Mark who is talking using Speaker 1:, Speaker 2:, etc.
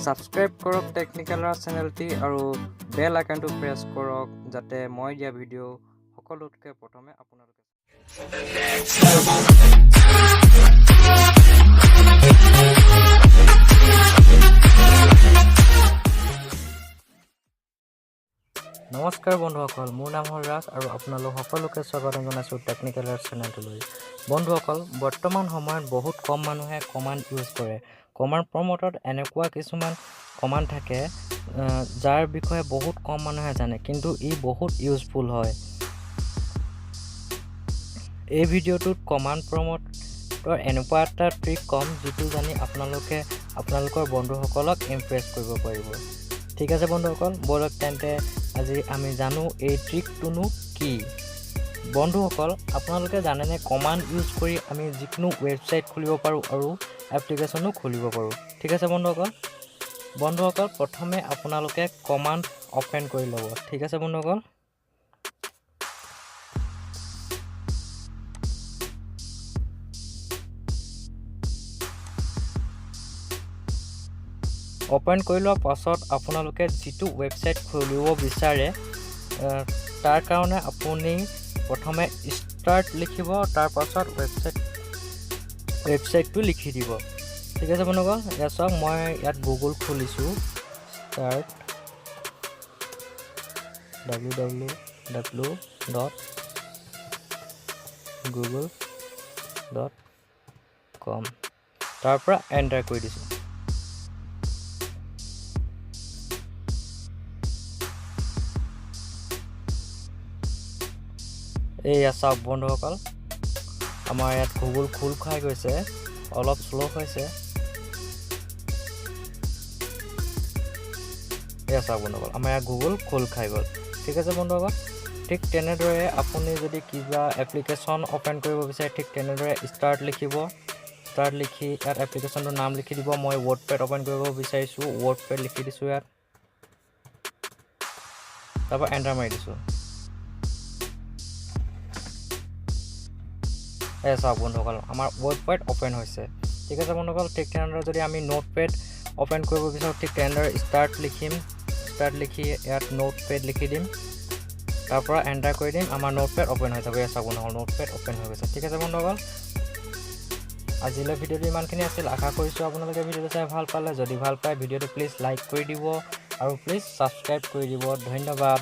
Speaker 1: Subscribe কৰক technical ৰাজ চেনেলটি আৰু বেল আইকনটো press কৰক, যাতে মই দিয়া ভিডিঅ' সকলোতকৈ প্ৰথমে আপোনালোকে। নমস্কাৰ বন্ধুসকল, মোৰ নাম হ'ল ৰাজ আৰু আপোনালোক সকলোকে স্বাগতম জনাইছোঁ টেকনিকেল ৰাজ চেনেলটোলৈ। বন্ধুসকল, বৰ্তমান সময়ত বহুত কম মানুহে কমাণ্ড ইউজ কৰে। কমাণ্ড প্ৰম্পটত এনেকুৱা কিছুমান কমাণ্ড থাকে, যাৰ বিষয়ে বহুত কম মানুহে জানে, কিন্তু ই বহুত ইউজফুল হয়। এই ভিডিঅ'টোত কমাণ্ড প্ৰম্পটৰ এনেকুৱা এটা ট্ৰিক ক'ম, যিটো জানি আপোনালোকে আপোনালোকৰ বন্ধুসকলক ইমপ্ৰেছ কৰিব পাৰিব। ঠিক আছে বন্ধুসকল, ব'লক তেন্তে আজি আমি জানো এই ট্ৰিকটোনো কি। বন্ধুসকল, আপোনালোকে জানেনে কমাণ্ড ইউজ কৰি আমি যিকোনো ৱেবছাইট খুলিব পাৰোঁ আৰু এপ্লিকেশ্যনো খুলিব পাৰোঁ? ঠিক আছে বন্ধুসকল। বন্ধুসকল, প্ৰথমে আপোনালোকে কমাণ্ড অ'পেন কৰি ল'ব। ঠিক আছে বন্ধুসকল। অ'পেন কৰি লোৱাৰ পাছত আপোনালোকে যিটো ৱেবছাইট খুলিব বিচাৰে, তাৰ কাৰণে আপুনি প্ৰথমে ষ্টাৰ্ট লিখিব, তাৰপাছত ৱেবছাইটটো লিখি দিব। ঠিক আছে বন্ধুসকল, ইয়াত চাওক, মই ইয়াত গুগল খুলিছোঁ। ষ্টাৰ্ট www.google.com, তাৰ পৰা এণ্টাৰ কৰি দিছোঁ। এইয়া চাওক বন্ধুসকল, আমাৰ ইয়াত গুগল খোল খাই গৈছে। অলপ শ্ল' হৈছে। এয়া চাওক বন্ধুসকল, আমাৰ ইয়াত গুগল খোল খাই গ'ল। ঠিক আছে বন্ধুসকল, ঠিক তেনেদৰে আপুনি যদি কিবা এপ্লিকেশ্যন অ'পেন কৰিব বিচাৰে, ঠিক তেনেদৰে ষ্টাৰ্ট লিখিব। ষ্টাৰ্ট লিখি ইয়াত এপ্লিকেশ্যনটোৰ নাম লিখি দিব। মই ৱৰ্ড পেড অ'পেন কৰিব বিচাৰিছোঁ, ৱৰ্ড পেড লিখি দিছোঁ ইয়াত। তাৰপৰা এণ্টাৰ মাৰি দিছোঁ। এই চাওক বন্ধুসকল, আমাৰ ৱৰ্ড পেড অ'পেন হৈছে। ঠিক আছে বন্ধুসকল, ঠিক তেনেদৰে যদি আমি নোট পেড অ'পেন কৰিব বিচাৰোঁ, ঠিক তেনেদৰে ষ্টাৰ্ট লিখিম। ষ্টাৰ্ট লিখি ইয়াত নোট পেড লিখি দিম, তাৰপৰা এণ্টাৰ কৰি দিম। আমাৰ নোট পেড অ'পেন হৈ যাব। ইয়াত চাওক বন্ধুসকল, নোট পেড অ'পেন হৈ গৈছে। ঠিক আছে বন্ধুসকল, আজিলৈ ভিডিঅ'টো ইমানখিনি আছিল। আশা কৰিছোঁ আপোনালোকে ভিডিঅ'টো চাই ভাল পালে। যদি ভাল পায়, ভিডিঅ'টো প্লিজ লাইক কৰি দিব আৰু প্লিজ ছাবস্ক্ৰাইব কৰি দিব। ধন্যবাদ।